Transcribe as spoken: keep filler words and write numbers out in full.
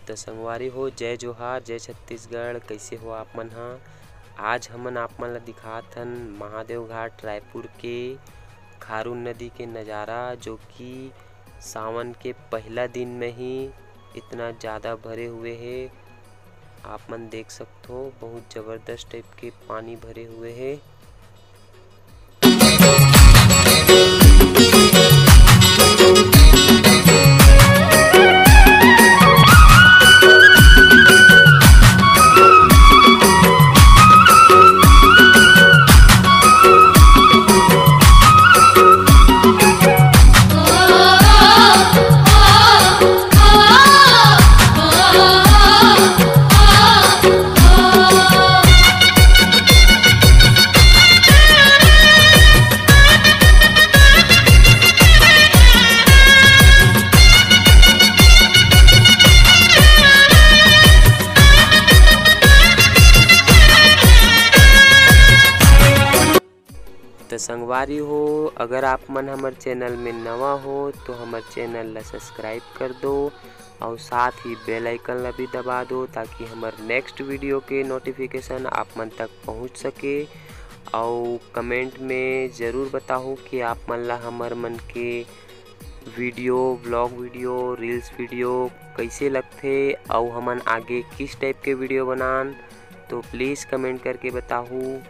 त संगवारी हो, जय जोहार, जय छत्तीसगढ़। कइसे हो आप मन ह? आज हमन आप मन ला दिखात हन महादेव घाट रायपुर के खारून नदी के नज़ारा, जो कि सावन के पहला दिन में ही इतना ज़्यादा भरे हुए हे। आप मन देख सकथो, बहुत ज़बरदस्त टाइप के पानी भरे हुए हे। त संगवारी हो, अगर आप मन हमर चैनल में नवा हो तो हमर चैनल ला सब्सक्राइब कर दो और साथ ही बेल आइकन ला भी दबा दो, ताकि हमर नेक्स्ट वीडियो के नोटिफिकेशन आप मन तक पहुंच सके। और कमेंट में ज़रूर बताओ कि आप मन ला हमर मन के video, vlog video, reels video कइसे लगथे और हमन आगे किस टाइप के वीडियो बनान, तो प्लीज़ कमेंट करके बताहू।